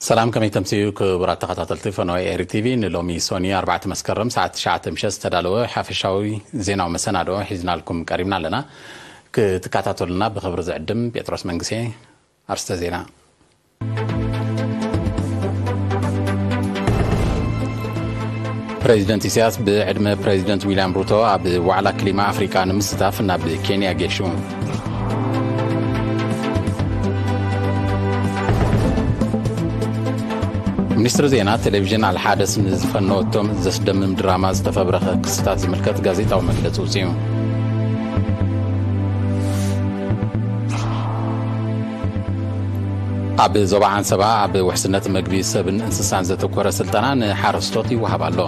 ሰላም፣ ከመይ ተምስዩ ክቡራት ተኸታተልቲ ፈነወ ኤሪ ቲቪ። ንሎሚ ሶኒ ኣርባዕተ መስከረም ሰዓት ትሽዓተ ምሸት ዝተዳለወ ሓፈሻዊ ዜናዊ መሰናድኦ ሒዝናልኩም ቀሪብና ኣለና። ክትከታተሉና ብኽብሪ ዝዕድም ጴጥሮስ መንግሴ። ኣርስተ ዜና። ፕሬዚደንት ኢሳያስ ብዕድመ ፕሬዚደንት ዊልያም ሩቶ ኣብ ዋዕላ ክሊማ ኣፍሪቃ ንምስታፍ ናብ ኬንያ ጌሹ። ሚኒስትሪ ዜና ቴሌቪዥን ኣልሓደስ ንዝፈነወቶም ዘስደምም ድራማ ዝተፈብረኸ ክስታት ዝምልከት ጋዜጣዊ መግለጺ ውጽኡ። ኣብ ዞባ ዓንሰባ ኣብ ውሕስነት መግቢ ሰብን እንስሳን ዘተኮረ ስልጠና ንሓረስቶት ይወሃብ ኣሎ።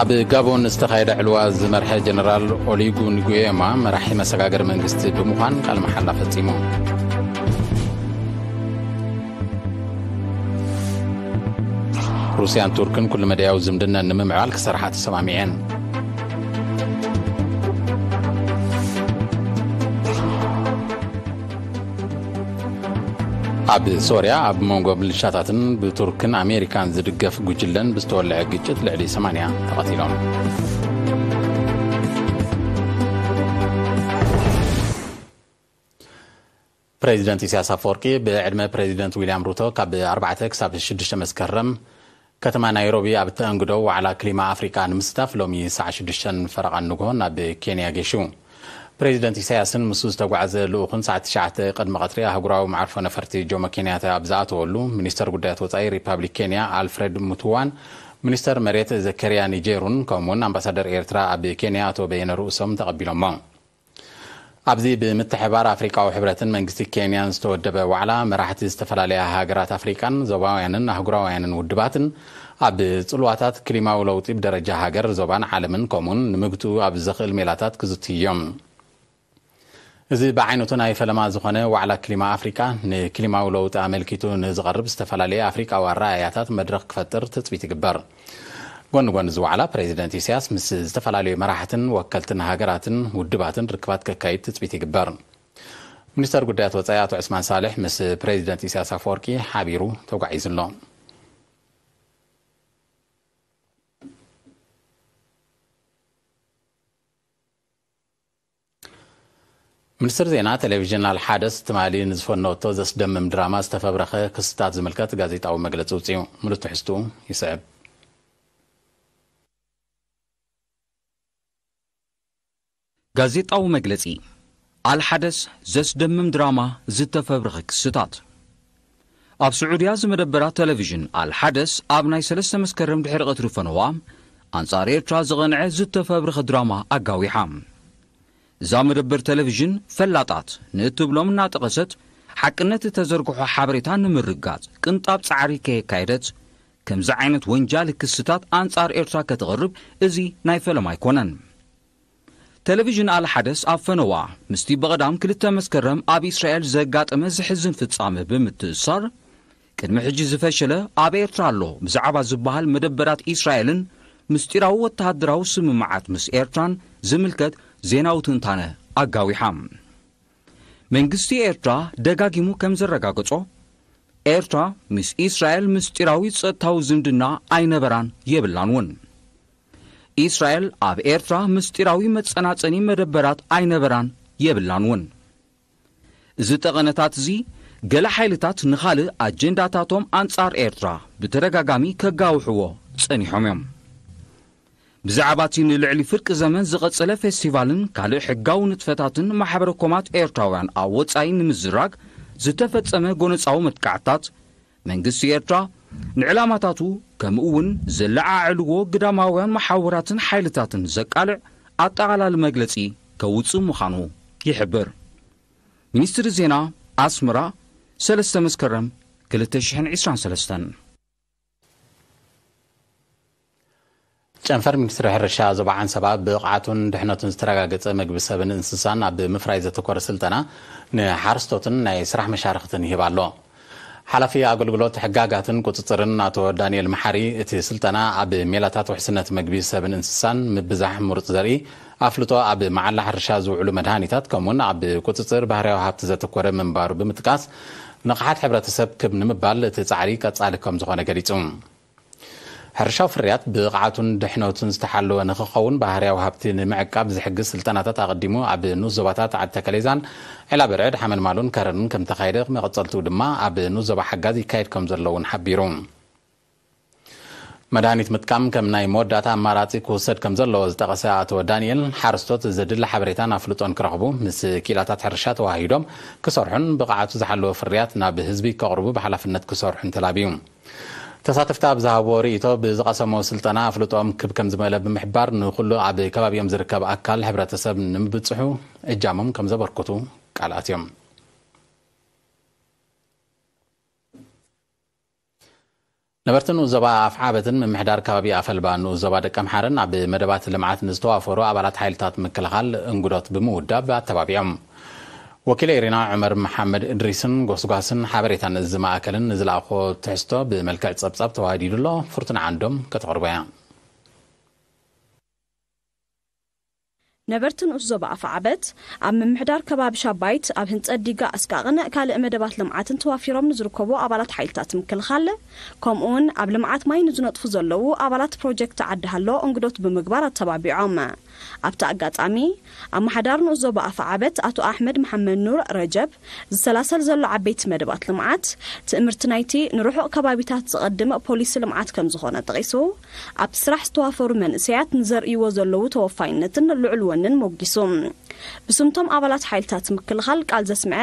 ኣብ ጋቦን ዝተኻየደ ዕልዋ ዝመርሐ ጀነራል ኦሊጉ ንጉየማ መራሒ መሰጋገሪ መንግስቲ ብምዃን ቃል መሓላ ፈጺሙ። ሩስያን ቱርክን ኩሉ መዳያዊ ዝምድና ንምምዕባል ክሰርሓ ተሰማሚዐን። ኣብ ሶርያ ኣብ መንጎ ምልሻታትን ብቱርክን ኣሜሪካን ዝድገፍ ጉጅለን ብዝተወልዐ ግጭት ልዕሊ ሰማንያ ተቐቲሎም። ፕሬዚደንት ኢሳያስ ኣፈወርቂ ብዕድመ ፕሬዚደንት ዊልያም ሩቶ ካብ ኣርባዕተ ክሳብ ሽዱሽተ መስከረም ከተማ ናይሮቢ ኣብ እተኣንግዶ ዋዕላ ክሊማ ኣፍሪቃ ንምስታፍ ሎሚ ሰዓት ሽዱሽተ ፈረቓ ንግሆ ናብ ኬንያ ገሹ። ፕሬዚደንት ኢሳያስን ምስኡ ዝተጓዕዘ ልኡኽን ሰዓት ትሽዓተ ቅድሚ ቀትሪ ኣህጉራዊ መዓርፎ ነፈርቲ ጆሞ ኬንያታ ኣብ ዝኣተወሉ፣ ሚኒስተር ጉዳያት ወጻኢ ሪፓብሊክ ኬንያ ኣልፍሬድ ሙትዋን ሚኒስተር መሬት ዘከርያ ኒጀሩን ከምኡውን ኣምባሳደር ኤርትራ ኣብ ኬንያ ኣቶ በየነ ርእሶም ተቐቢሎሞ። ኣብዚ ብምትሕባር ኣፍሪቃዊ ሕብረትን መንግስቲ ኬንያን ዝተወደበ ዋዕላ፣ መራሕቲ ዝተፈላለያ ሃገራት ኣፍሪቃን ዞባውያንን ኣህጉራውያንን ውድባትን ኣብ ጽልዋታት ክሊማዊ ለውጢ ብደረጃ ሃገር፣ ዞባን ዓለምን፣ ከምኡን ንምግትኡ ኣብ ዘኽእል ሜላታት ክዝትዩ እዮም። እዚ ብዓይነቱ ናይ ፈለማ ዝኾነ ዋዕላ ክሊማ ኣፍሪቃ፣ ንክሊማዊ ለውጢ ኣመልኪቱ ንዝቐርብ ዝተፈላለየ ኣፍሪቃዊ ኣረኣእያታት መድረኽ ክፈጥር ትጽቢት ይግበር። ጎኒ ጎኒ እዚ ዋዕላ፣ ፕሬዚደንት ኢሳያስ ምስ ዝተፈላለዩ መራሕትን ወከልትን ሃገራትን ውድባትን ርክባት ከካይድ ትጽቢት ይግበር። ሚኒስተር ጉዳያት ወጻኢ ኣቶ ዑስማን ሳልሕ ምስ ፕሬዚደንት ኢሳያስ ኣፈወርቂ ሓቢሩ ተጓዒዙ ኣሎ። ሚኒስትሪ ዜና ቴሌቪዥን ኣልሓደስ ትማሊ ንዝፈነወቶ ዘስደምም ድራማ ዝተፈብረኸ ክስታት ዝምልከት ጋዜጣዊ መግለጺ ውጽኡ። ምሉእ ትሕዝትኡ ይስዕብ። ጋዜጣዊ መግለጺ። ኣልሓደስ ዘስደምም ድራማ ዝተፈብረኸ ክስታት። ኣብ ስዑድያ ዝመደበራ ቴሌቪዥን ኣልሓደስ ኣብ ናይ ሰለስተ መስከረም ድሕሪ ቀትሪ ፈነዋ ኣንጻር ኤርትራ ዝቐንዐ ዝተፈብረኸ ድራማ ኣጋዊሓ። እዛ መደበር ቴሌቪዥን ፈላጣት ንእትብሎም እናጠቐሰት ሓቅነት እተዘርግሖ ሓበሬታ ንምርጋጽ ቅንጣብ ጻዕሪ ከየካየደት ከምዚ ዓይነት ወንጃሊ ክስታት ኣንጻር ኤርትራ ከተቕርብ እዚ ናይ ፈለማ ኣይኮነን። ቴሌቪዥን ኣልሓደስ ኣብ ፈነዋ ምስቲ ብቐዳም ክልተ መስከረም ኣብ እስራኤል ዘጋጠመ ዘሕዝን ፍጻመ ብምትእሳር ቅድሚ ሕጂ ዝፈሸለ ኣብ ኤርትራ ኣሎ ብዛዕባ ዝበሃል መደበራት እስራኤልን ምስጢራዊ ወተሃደራዊ ስምምዓት ምስ ኤርትራን ዝምልከት ዜናዊ ትንታነ ኣጋዊሓ። መንግስቲ ኤርትራ ደጋጊሙ ከም ዘረጋገጾ ኤርትራ ምስ እስራኤል ምስጢራዊ ጸጥታዊ ዝምድና ኣይነበራን የብላን እውን። እስራኤል ኣብ ኤርትራ ምስጢራዊ መጸናጸኒ መደበራት ኣይነበራን የብላን እውን። እዚ ጠቐነታት እዚ ገለ ሓይልታት ንኻልእ ኣጀንዳታቶም ኣንጻር ኤርትራ ብተደጋጋሚ ከጋውሕዎ ጸኒሖም እዮም። ብዛዕባ እቲ ንልዕሊ ፍርቂ ዘመን ዝቐጸለ ፌስቲቫልን ካልእ ሕጋዊ ንጥፈታትን ማሕበረ ኮማት ኤርትራውያን ኣብ ወጻኢ ንምዝራግ ዝተፈጸመ ጎነጻዊ መጥቃዕታት መንግስቲ ኤርትራ ንዕላማታቱ ከምኡ እውን ዘለዓዕልዎ ግዳማውያን መሓውራትን ሓይልታትን ዘቃልዕ ኣጠቓላሊ መግለጺ ከውጽእ ምዃኑ ይሕብር። ሚኒስትሪ ዜና ኣስመራ፣ ሰለስተ መስከረም ክልተ ሽሕን ዕስራን ሰለስተን። ጨንፈር ሚኒስትሪ ሕርሻ ዞባ ዓንሰባ ብቕዓቱን ድሕነቱን ዝተረጋገጸ መግቢ ሰብን እንስሳን ኣብ ምፍራይ ዘተኮረ ስልጠና ንሓረስቶትን ናይ ስራሕ መሻርኽትን ይህብ ኣሎ። ሓላፊ ኣገልግሎት ሕጋጋትን ቁጽጽርን ኣቶ ዳንኤል መሓሪ፣ እቲ ስልጠና ኣብ ሜላታት ውሕስነት መግቢ ሰብን እንስሳን፣ ምብዛሕ ምሩጽ ዘርኢ፣ ኣፍልጦ ኣብ መዓላ ሕርሻ ዝውዕሉ መድሃኒታት፣ ከምኡውን ኣብ ቁጽጽር ባህርያዊ ሃብቲ ዘተኮረ ምንባሩ ብምጥቃስ፣ ንቕሓት ሕብረተሰብ ክብ ንምባል እቲ ጻዕሪ ቀጻሊ ከም ዝኾነ ገሊጹ። ሕርሻዊ ፍርያት ብቕዓቱን ድሕነቱን ዝተሓለወ ንኽኸውን፣ ባህርያዊ ሃብቲ ንምዕቃብ ዝሕግዝ ስልጠናታት ኣቐዲሙ ኣብ ንኡስ ዞባታት ዓዲ ተከሌዛን፣ ዒላ በርዕድ፣ ሓመልማሉን ከረንን ከም ተኻየደ፣ መቐጸልትኡ ድማ ኣብ ንኡስ ዞባ ሓጋዝ ይካየድ ከም ዘሎ እውን ሓቢሩ። መድሃኒት ምጥቃም ከም ናይ መወዳእታ ኣማራጺ ክውሰድ ከም ዘለዎ ዝጠቐሰ ኣቶ ዳንኤል፣ ሓረስቶት ዘድሊ ሓበሬታን ኣፍልጦን ክረኽቡ፣ ምስ ክኢላታት ሕርሻ ተዋሂዶም ክሰርሑን ብቕዓቱ ዝሓለወ ፍርያት ናብ ህዝቢ ከቕርቡ ብሓላፍነት ክሰርሑን ተላብዩ። ተሳተፍቲ ኣብ ዝሃብዎ ርእይቶ፣ ብዝቐሰሞ ስልጠና ኣፍልጦኦም ክብ ከም ዝመለ ብምሕባር፣ ንኹሉ ኣብ ከባቢኦም ዝርከብ ኣካል ሕብረተሰብ ንምብጽሑ እጃሞም ከም ዘበርክቱ ቃል ኣትዮም። ነበርቲ ንኡስ ዞባ ኣፍዓበትን ምምሕዳር ከባቢ ኣፈልባ ንኡስ ዞባ ደቀምሓረን ኣብ መደባት ልምዓት ንዝተዋፈሩ ኣባላት ሓይልታት ምክልኻል እንግዶት ብምውዳብ ኣተባቢዖም። ወኪል ኤሪና ዑመር መሓመድ እድሪስን ጎስጓስን ሓበሬታን እዚ ማእከልን ንዝለኣኾ ትሕዝቶ ብመልክዕ ጸብጻብ ተዋሃዲዱ ኣሎ። ፍርቱና ዓንዶም ከተቕርቦ እያ። ነበርቲ ንኡስ ዞባ ኣፍዓበት ኣብ ምምሕዳር ከባቢ ሻባይት ኣብ ህንጸት ዲጋ ኣስቃቕን ካልእ መደባት ልምዓትን ተዋፊሮም ንዝርከቡ ኣባላት ሓይልታት ምክልኻል፣ ከምኡውን ኣብ ልምዓት ማይ ንዝነጥፉ ዘለዉ ኣባላት ፕሮጀክት ዓዲ ሃሎ እንግዶት ብምግባር ኣተባቢዖም። ኣብቲ ኣጋጣሚ፣ ኣመሓዳሪ ንኡስ ዞባ ኣፍዓበት ኣቶ ኣሕመድ መሓመድ ኑር ረጀብ፣ ዝሰላሰል ዘሎ ዓበይቲ መደባት ልምዓት፣ ትእምርቲ ናይቲ ንርሑቕ ከባቢታት ዝቐድም ፖሊሲ ልምዓት ከም ዝኾነ ጠቒሱ፣ ኣብቲ ስራሕ ዝተዋፈሩ መንእሰያት ንዘርእይዎ ዘለዉ ተወፋይነትን ልዑል ወንን ሞጊሱ። ብስምቶም ኣባላት ሓይልታት ምክልኻል ቃል ዘስምዐ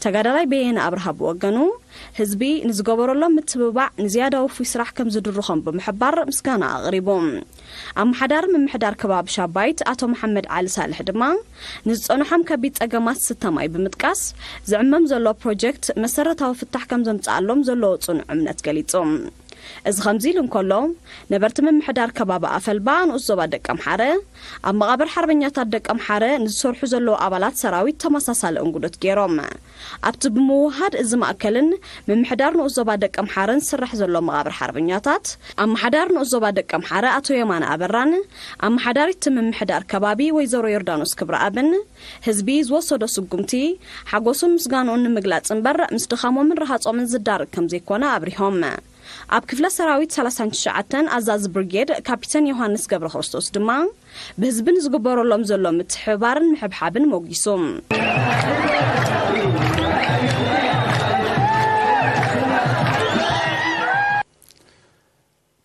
ተጋዳላይ በየነ ኣብርሃ ብወገኑ፣ ህዝቢ ንዝገበረሎም ምትብባዕ ንዝያዳ ውፉይ ስራሕ ከም ዝድርኾም ብምሕባር ምስጋና ኣቕሪቡ። ኣመሓዳሪ ምምሕዳር ከባቢ ሻባይት ኣቶ መሓመድ ዓሊ ሳልሕ ድማ፣ ንዝጸንሖም ከቢድ ጸገማት ዝስተ ማይ ብምጥቃስ፣ ዝዕመም ዘሎ ፕሮጀክት መሰረታዊ ፍታሕ ከም ዘምጽኣሎም ዘለዎ ጽኑዕ እምነት ገሊጹ። እዚ ከምዚ ኢሉ እንከሎ፣ ነበርቲ ምምሕዳር ከባቢ ኣፈልባ ንኡስ ዞባ ደቀምሓረ፣ ኣብ መቓብር ሓርበኛታት ደቀምሓረ ንዝሰርሑ ዘለዉ ኣባላት ሰራዊት ተመሳሳሊ እንግዶት ገይሮም። ኣብቲ ብምውሃድ እዚ ማእከልን ምምሕዳር ንኡስ ዞባ ደቀምሓረን ዝስራሕ ዘሎ መቓብር ሓርበኛታት፣ ኣመሓዳሪ ንኡስ ዞባ ደቀምሓረ ኣቶ የማነ ኣበራን ኣመሓዳሪት ምምሕዳር ከባቢ ወይዘሮ ዮርዳኖስ ክብረኣብን፣ ህዝቢ ዝወሰዶ ስጉምቲ ሓጎሱን ምስጋንኡን ንምግላጽ እምበር፣ ምስ ድኻሞምን ረሃጾምን ዝዳረግ ከም ዘይኮነ ኣብሪሆም። ኣብ ክፍለ ሰራዊት ሰላሳን ትሽዓተን ኣዛዚ ብርጌድ ካፒተን ዮሃንስ ገብረ ክርስቶስ ድማ፣ ብህዝቢ ንዝግበረሎም ዘሎ ምትሕብባርን ምሕብሓብን ሞጊሱ።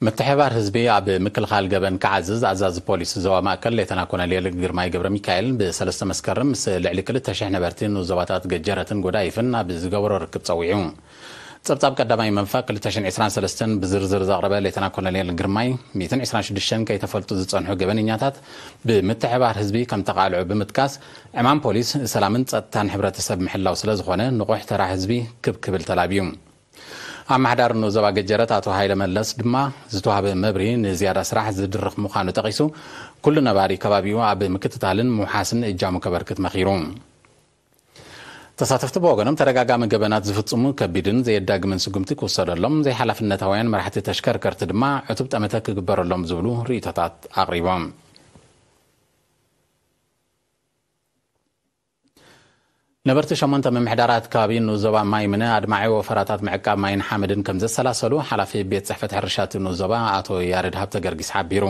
ምትሕብባር ህዝቢ ኣብ ምክልኻል ገበን ክዓዝዝ፣ ኣዛዚ ፖሊስ ዞባ ማእከል ሌተና ኮሎኔል ግርማይ ገብረ ሚካኤል ብሰለስተ መስከረም ምስ ልዕሊ ክልተ ሽሕ ነበርቲ ንኡስ ዞባታት ገጀረትን ጎዳይፍን ኣብ ዝገበሮ ርክብ ጸዊዑ። ጸብጻብ ቀዳማይ መንፋ ክልተ ሽሕን ዕስራን ሰለስተን ብዝርዝር ዘቕረበ ሌተና ኮሎኔል ግርማይ፣ ሚእትን ዕስራን ሽዱሽተን ከይተፈልጡ ዝጸንሑ ገበነኛታት ብምትሕብባር ህዝቢ ከም ተቓልዑ ብምጥቃስ፣ ዕማም ፖሊስ ሰላምን ጸጥታን ሕብረተሰብ ምሕላው ስለ ዝኾነ፣ ንቑሕ ተራ ህዝቢ ክብ ክብል ተላብዩ። ኣመሓዳሪ ንኡስ ዞባ ገጀረት ኣቶ ሃይለ መለስ ድማ፣ ዝተዋህበ መብርሂ ንዝያዳ ስራሕ ዝድርኽ ምዃኑ ጠቒሱ፣ ኩሉ ነባሪ ከባቢኡ ኣብ ምክትታልን ምውሓስን እጃሙ ከበርክት መኺሩ። ተሳተፍቲ ብወገኖም፣ ተደጋጋሚ ገበናት ዝፍጽሙ ከቢድን ዘየዳግምን ስጉምቲ ክውሰደሎም፣ ዘይሓላፍነታውያን መራሕቲ ተሽከርከርቲ ድማ ዕቱብ ጠመተ ክግበረሎም ዝብሉ ርእይቶታት ኣቕሪቦም። ነበርቲ ሸሞንተ ምምሕዳራት ከባቢ ንኡስ ዞባ ማይ ምነ ኣድማዒ ወፈራታት ምዕቃብ ማይን ሓመድን ከም ዘሰላሰሉ ሓላፊ ቤት ጽሕፈት ሕርሻ እቲ ንኡስ ዞባ ኣቶ ያሬድ ሃብተ ገርጊስ ሓቢሩ።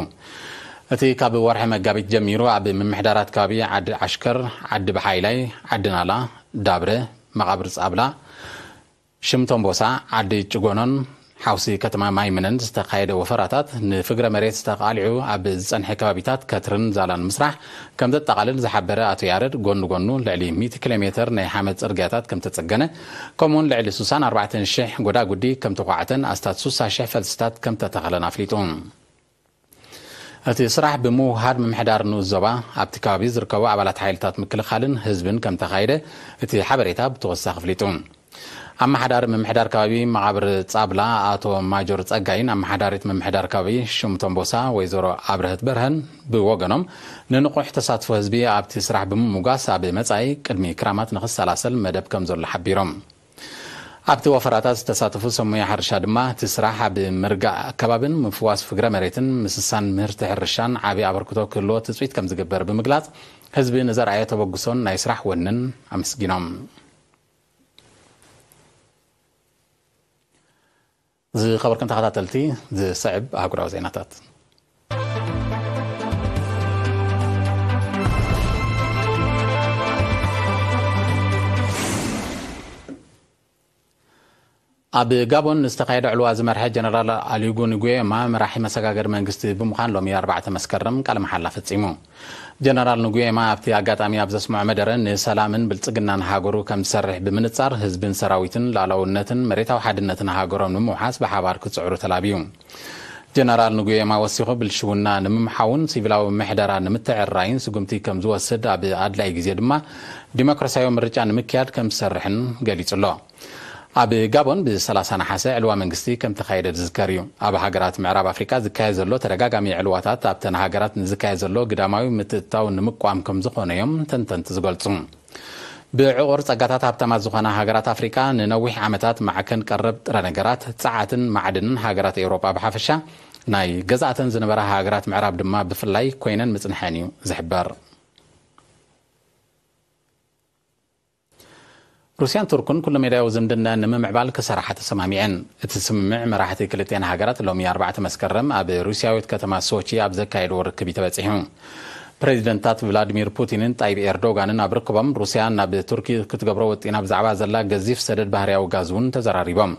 እቲ ካብ ወርሒ መጋቢት ጀሚሩ ኣብ ምምሕዳራት ከባቢ ዓዲ ዓሽከር፣ ዓዲ ብሓይላይ፣ ዓዲ ናላ፣ ዳብረ፣ መቓብር ጻብላ፣ ሽምቶምቦሳ፣ ዓዲ ጭጎኖን ሓውሲ ከተማ ማይ ምነን ዝተኻየደ ወፈራታት፣ ንፍግረ መሬት ዝተቓልዑ ኣብ ዝጸንሐ ከባቢታት ከትርን ዛላን ምስራሕ ከም ዘጠቓልል ዝሓበረ ኣቶ ያረድ፣ ጎኒ ጎኑ ልዕሊ ሚእቲ ኪሎ ሜተር ናይ ሓመድ ጽርግያታት ከም ተጸገነ፣ ከምኡውን ልዕሊ ስሳን ኣርባዕተን ሽሕ ጎዳጉዲ ከም ተኳዕተን ኣስታት ስሳ ሽሕ ፈልስታት ከም ተተኸለን ኣፍሊጡ። እቲ ስራሕ ብምውህሃድ ምምሕዳር ንኡስ ዞባ፣ ኣብቲ ከባቢ ዝርከቡ ኣባላት ሓይልታት ምክልኻልን ህዝብን ከም ተኻየደ እቲ ሓበሬታ ብተወሳኺ ኣፍሊጡ። ኣመሓዳሪ ምምሕዳር ከባቢ መቓብር ጻብላ ኣቶ ማጆር ጸጋይን ኣመሓዳሪት ምምሕዳር ከባቢ ሽምቶምቦሳ ወይዘሮ ኣብረህት በርሀን ብወገኖም፣ ንንቑሕ ተሳትፎ ህዝቢ ኣብቲ ስራሕ ብምምጓስ፣ ኣብ መጻኢ ቅድሚ ክራማት ንኽሰላሰል መደብ ከም ዘሎ ሓቢሮም። ኣብቲ ወፈራታት ዝተሳተፉ ሰብ ሞያ ሕርሻ ድማ፣ እቲ ስራሕ ኣብ ምርጋእ ኣከባብን ምፍዋስ ፍግረ መሬትን ምስሳን ምህርቲ ሕርሻን ዓቢ ኣበርክቶ ክህልዎ ትጽቢት ከም ዝግበር ብምግላጽ፣ ህዝቢ ንዘርኣዮ ተበግሶን ናይ ስራሕ ወንን ኣመስጊኖም። ዝኸበርኩም ተኸታተልቲ፣ ዝስዕብ ኣህጉራዊ ዜናታት። ኣብ ጋቦን ዝተኻየደ ዕልዋ ዝመርሐ ጀነራል ኣሊጉ ንጉየማ መራሒ መሰጋገሪ መንግስቲ ብምዃን ሎሚ ኣርባዕተ መስከረም ቃለ መሓላ ፈጺሙ። ጀነራል ንጉየማ ኣብቲ ኣጋጣሚ ኣብ ዘስምዖ መደረ፣ ንሰላምን ብልጽግናን ሃገሩ ከም ዝሰርሕ ብምንጻር፣ ህዝብን ሰራዊትን ሉኣላውነትን መሬታዊ ሓድነትን ሃገሮም ንምውሓስ ብሓባር ክጽዕሩ ተላብዩ። ጀነራል ንጉየማ ወሲኹ፣ ብልሽውና ንምምሓውን ሲቪላዊ ምሕደራ ንምትዕርራይን ስጉምቲ ከም ዝወስድ፣ ኣብ ኣድላይ ግዜ ድማ ዲሞክራሲያዊ ምርጫ ንምክያድ ከም ዝሰርሕን ገሊጹ ኣሎ። ኣብ ጋቦን ብ30 ነሓሰ ዕልዋ መንግስቲ ከም ተኻየደ ዝዝከር እዩ። ኣብ ሃገራት ምዕራብ ኣፍሪቃ ዝካየድ ዘሎ ተደጋጋሚ ዕልዋታት፣ ኣብተን ሃገራት ንዝካየድ ዘሎ ግዳማዊ ምትእትታው ንምቋም ከም ዝኾነ እዮም ተንተንቲ ዝገልጹ። ብዕቑር ጸጋታት ሃብታማት ዝኾና ሃገራት ኣፍሪቃ፣ ንነዊሕ ዓመታት ማዕከን ቀረብ ጥረ ነገራት፣ ጸዓትን ማዕድንን ሃገራት ኤውሮጳ ብሓፈሻ፣ ናይ ገዛእተን ዝነበራ ሃገራት ምዕራብ ድማ ብፍላይ ኮይነን ምጽንሐን እዩ ዝሕበር። ሩስያን ቱርክን ኩሉ ሜዳዊ ዝምድና ንምምዕባል ክሰርሓ ተሰማሚዐን። እቲ ስምምዕ መራሕቲ ክልቲኣን ሃገራት ሎሚ ኣርባዕተ መስከረም ኣብ ሩስያዊት ከተማ ሶቺ ኣብ ዘካየድዎ ርክብ እዩ ተበጺሑ። ፕሬዚደንታት ቭላዲሚር ፑቲንን ጣይብ ኤርዶጋንን ኣብ ርክቦም፣ ሩስያ ናብ ቱርኪ ክትገብሮ ወጢና ብዛዕባ ዘላ ገዚፍ ሰደድ ባህርያዊ ጋዝ እውን ተዘራሪቦም።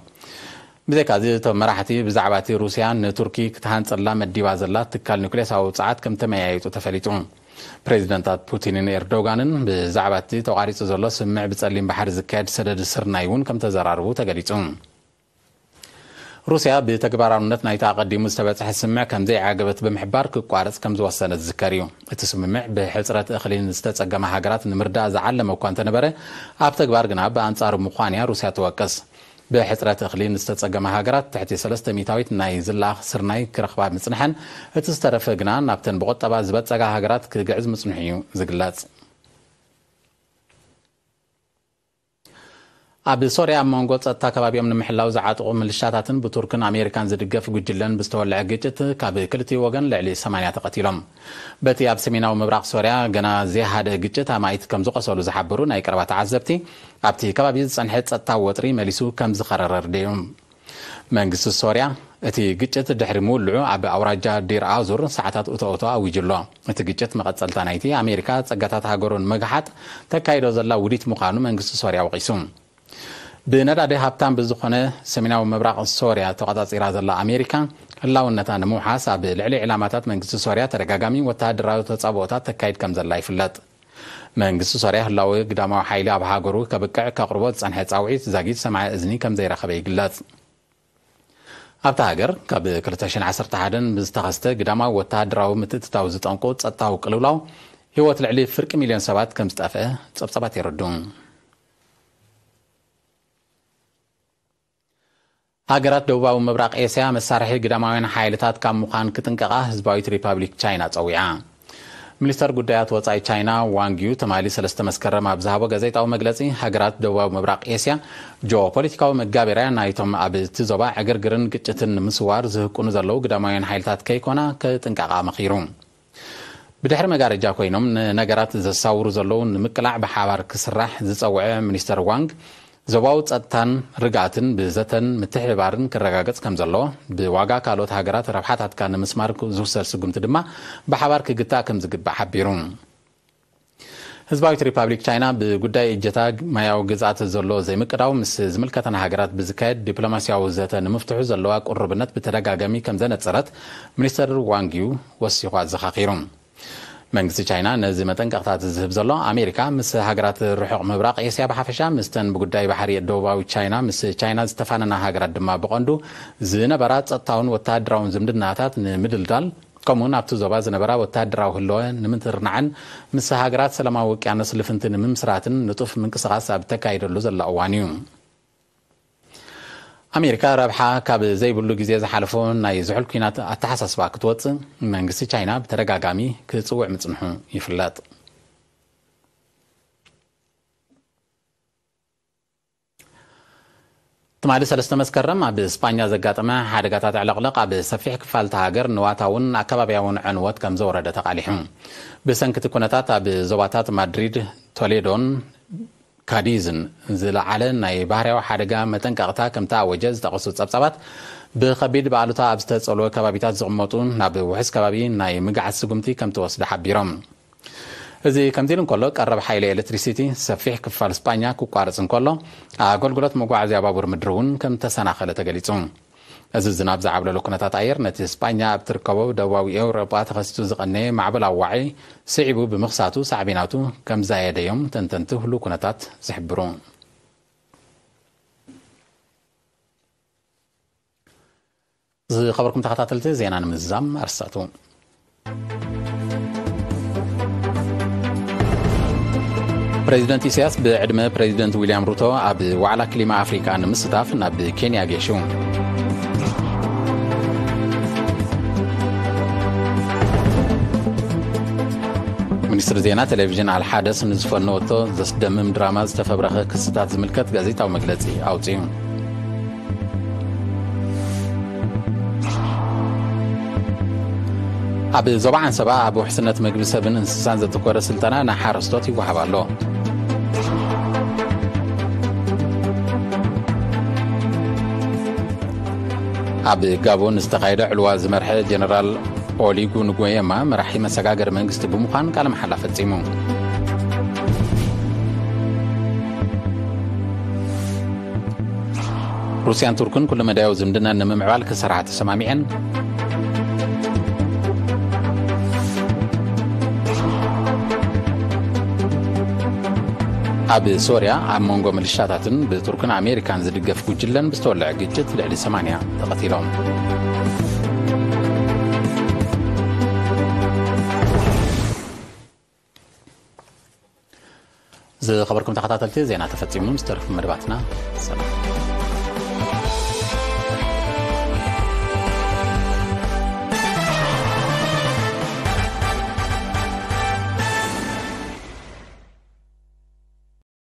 ብዘይካዚ፣ እቶም መራሕቲ ብዛዕባ እቲ ሩስያ ንቱርኪ ክትሃንጸላ መዲባ ዘላ ትካል ኒውክሌሳዊ ጸዓት ከም ተመያየጡ ተፈሊጡ። ፕሬዚደንታት ፑቲንን ኤርዶጋንን ብዛዕባ እቲ ተቋሪጹ ዘሎ ስምምዕ ብጸሊም ባሕሪ ዝካየድ ሰደድ ስርናይ እውን ከም ተዘራርቡ ተገሊጹ። ሩስያ ብተግባራውነት ናይቲ ኣቐዲሙ ዝተበጽሐ ስምምዕ ከም ዘይዓገበት ብምሕባር፣ ክቋረጽ ከም ዝወሰነት ዝዝከር እዩ። እቲ ስምምዕ ብሕጽረት እኽሊ ንዝተጸገማ ሃገራት ንምርዳእ ዝዓለመ እኳ እንተነበረ፣ ኣብ ተግባር ግና ብኣንጻሩ ምዃን'ያ ሩስያ ትወቅስ። ብሕጽረት እኽሊ ንዝተጸገማ ሃገራት ትሕቲ ሰለስተ ሚእታዊት ናይ ዝለኣኽ ስርናይ ክረኽባ ምጽንሐን፣ እቲ ዝተረፈ ግና ናብተን ብቁጠባ ዝበጸጋ ሃገራት ክግዕዝ ምጽንሑ እዩ ዝግለጽ። ኣብ ሶርያ ኣብ መንጎ ጸጥታ ከባቢኦም ንምሕላው ዝዓጥቑ ምልሻታትን ብቱርክን ኣሜሪካን ዝድገፍ ጉጅለን ብዝተወልዐ ግጭት፣ ካብ ክልቲኡ ወገን ልዕሊ ሰማንያ ተቐቲሎም። በቲ ኣብ ሰሜናዊ ምብራቕ ሶርያ ገና ዘይሃደአ ግጭት፣ ኣማኢት ከም ዝቖሰሉ ዝሓበሩ ናይ ቀረባ ተዓዘብቲ፣ ኣብቲ ከባቢ ዝጸንሐ ጸጥታዊ ወጥሪ መሊሱ ከም ዝኸረረ ኣረዲኦም። መንግስቲ ሶርያ፣ እቲ ግጭት ድሕሪ ምውልዑ፣ ኣብ ኣውራጃ ዲር ኣዙር ሰዓታት እቶ እቶ ኣዊጁ ኣሎ። እቲ ግጭት መቐጸልታ ናይቲ ኣሜሪካ ጸጋታት ሃገሩ ንምግሓጥ ተካይዶ ዘላ ውዲት ምዃኑ መንግስቲ ሶርያ ወቒሱ። ብነዳዲ ሃብታም ብዝኾነ ሰሜናዊ ምብራቕ ሶርያ ተቖጻጺራ ዘላ ኣሜሪካ፣ ህላውነታ ንምውሓስ ኣብ ልዕሊ ዕላማታት መንግስቲ ሶርያ ተደጋጋሚ ወተሃደራዊ ተጻብኦታት ተካይድ ከም ዘላ ይፍለጥ። መንግስቲ ሶርያ፣ ህላወ ግዳማዊ ሓይሊ ኣብ ሃገሩ ከብቅዕ ከቕርቦ ዝጸንሐ ጻውዒት ዛጊት ሰማዒ እዝኒ ከም ዘይረኸበ ይግለጽ። ኣብታ ሃገር፣ ካብ ክልተ ሽሕን ዓሰርተ ሓደን ብዝተኸስተ ግዳማዊ ወተሃደራዊ ምትእትታው ዝጠንቁ ጸጥታዊ ቅልውላው፣ ህይወት ልዕሊ ፍርቂ ሚልዮን ሰባት ከም ዝጠፍአ ጸብጻባት የረድኡ። ሃገራት ደቡባዊ ምብራቕ ኤስያ፣ መሳርሒ ግዳማውያን ሓይልታት ካብ ምዃን ክጥንቀቓ ህዝባዊት ሪፓብሊክ ቻይና ጸዊዓ። ሚኒስተር ጉዳያት ወጻኢ ቻይና ዋንግ ዩ፣ ትማሊ ሰለስተ መስከረም ኣብ ዝሃቦ ጋዜጣዊ መግለጺ፣ ሃገራት ደቡባዊ ምብራቕ ኤስያ፣ ጂኦፖለቲካዊ መጋበርያ ናይቶም ኣብቲ ዞባ ዕግርግርን ግጭትን ንምስዋር ዝህቅኑ ዘለዉ ግዳማውያን ሓይልታት ከይኮና ክጥንቀቓ መኺሩ። ብድሕሪ መጋረጃ ኮይኖም ንነገራት ዘሳውሩ ዘለዉ ንምቅላዕ ብሓባር ክስራሕ ዝጸውዐ ሚኒስተር ዋንግ፣ ዞባዊ ጸጥታን ርግኣትን ብዘተን ምትሕብባርን ክረጋገጽ ከም ዘለዎ፣ ብዋጋ ካልኦት ሃገራት ረብሓታትካ ንምስማር ዝውሰድ ስጉምቲ ድማ ብሓባር ክግታእ ከም ዝግባእ ሓቢሩ። ህዝባዊት ሪፓብሊክ ቻይና፣ ብጉዳይ እጀታ ማያዊ ግዝኣት ዘሎ ዘይምቅዳው፣ ምስ ዝምልከተን ሃገራት ብዝካየድ ዲፕሎማስያዊ ዘተ ንምፍትሑ ዘለዋ ቅሩብነት ብተደጋጋሚ ከም ዘነጸረት ሚኒስተር ዋንግ ዩ ወሲኹ ኣዘኻኺሩ። መንግስቲ ቻይና ነዚ መጠንቀቕታት ዝህብ ዘሎ፣ ኣሜሪካ ምስ ሃገራት ርሑቕ ምብራቕ ኤስያ ብሓፈሻ፣ ምስተን ብጉዳይ ባሕሪ ደቡባዊ ቻይና ምስ ቻይና ዝተፋነና ሃገራት ድማ ብቐንዱ ዝነበራ ጸጥታውን ወተሃደራውን ዝምድናታት ንምድልዳል፣ ከምኡውን ኣብቲ ዞባ ዝነበራ ወተሃደራዊ ህልወ ንምትርናዕን ምስ ሃገራት ሰላማዊ ውቅያኖስ ልፍንቲ ንምምስራትን ንጡፍ ምንቅስቓስ ኣብ ተካይደሉ ዘላ እዋን እዩ። ኣሜሪካ ረብሓ ካብ ዘይብሉ ግዜ ዝሓለፎ ናይ ዝሑል ኲናት ኣተሓሳስባ ክትወጽእ መንግስቲ ቻይና ብተደጋጋሚ ክጽውዕ ምጽንሑ ይፍለጥ። ትማሊ ሰለስተ መስከረም ኣብ ስጳኛ ዘጋጠመ ሓደጋታት ዕለቕለቕ ኣብ ሰፊሕ ክፋል እታ ሃገር ንዋታውን ኣከባቢያውን ዕንወት ከም ዘወረደ ተቓሊሑ። ብሰንኪ እቲ ኩነታት ኣብ ዞባታት ማድሪድ፣ ቶሌዶን ካዲዝን ዝለዓለ ናይ ባህርያዊ ሓደጋ መጠንቀቕታ ከም ተኣወጀ ዝጠቐሱ ጸብጻባት፣ ብኸቢድ ብኣሉታ ኣብ ዝተጸልወ ከባቢታት ዝቕመጡ ናብ ውሑስ ከባቢ ናይ ምግዓዝ ስጉምቲ ከም ተወስደ ሓቢሮም። እዚ ከምዚ ኢሉ እንከሎ፣ ቀረብ ሓይሊ ኤሌክትሪሲቲ ሰፊሕ ክፋል ስጳኛ ክቋረጽ እንከሎ፣ ኣገልግሎት መጓዓዝያ ባቡር ምድሪ እውን ከም ተሰናኸለ ተገሊጹ። እዚ ዝናብ ዝዓብለሎ ኩነታት ኣየር፣ ነቲ ስጳኛ ኣብ ትርከቦ ደቡባዊ ኤውሮጳ ተኸሲቱ ዝቐነየ ማዕበል ኣዋዒ ስዒቡ ብምኽሳቱ፣ ሳዕቤናቱ ከም ዛየደዮም ተንተንቲ ህሉው ኩነታት ዝሕብሩ። ዝኸበርኩም ተኸታተልቲ፣ ዜና ንምዝዛም ኣርስታቱ። ፕሬዚደንት ኢሳያስ ብዕድመ ፕሬዚደንት ዊልያም ሩቶ ኣብ ዋዕላ ክሊማ ኣፍሪካ ንምስታፍ ናብ ኬንያ ገሹ። ሚኒስትሪ ዜና ቴሌቪዥን ኣልሓደስ ንዝፈነወቶ ዘስደምም ድራማ ዝተፈብረኸ ክስታት ዝምልከት ጋዜጣዊ መግለጺ ኣውጺኡ። ኣብ ዞባ ዓንሰባ ኣብ ውሕስነት መግቢ ሰብን እንስሳን ዘተኮረ ስልጠና ንሓረስቶት ይወሃብ ኣሎ። ኣብ ጋቦን ዝተኻየደ ዕልዋ ዝመርሐ ጀነራል ኦሊጉ ንጎየማ መራሒ መሰጋገሪ መንግስቲ ብምዃን ቃለ መሓላ ፈጺሙ። ሩስያን ቱርክን ኩሉ መዳያዊ ዝምድና ንምምዕባል ክሰርሓ ተሰማሚዐን። ኣብ ሶርያ ኣብ መንጎ ምልሻታትን ብቱርክን ኣሜሪካን ዝድገፍ ጉጅለን ብዝተወልዐ ግጭት ልዕሊ ሰማንያ ተቐቲሎም። ዝኸበርኩም ተኸታተልቲ፣ ዜና ተፈጺሙ። ምስ ተረፉ መደባትና ሰላም።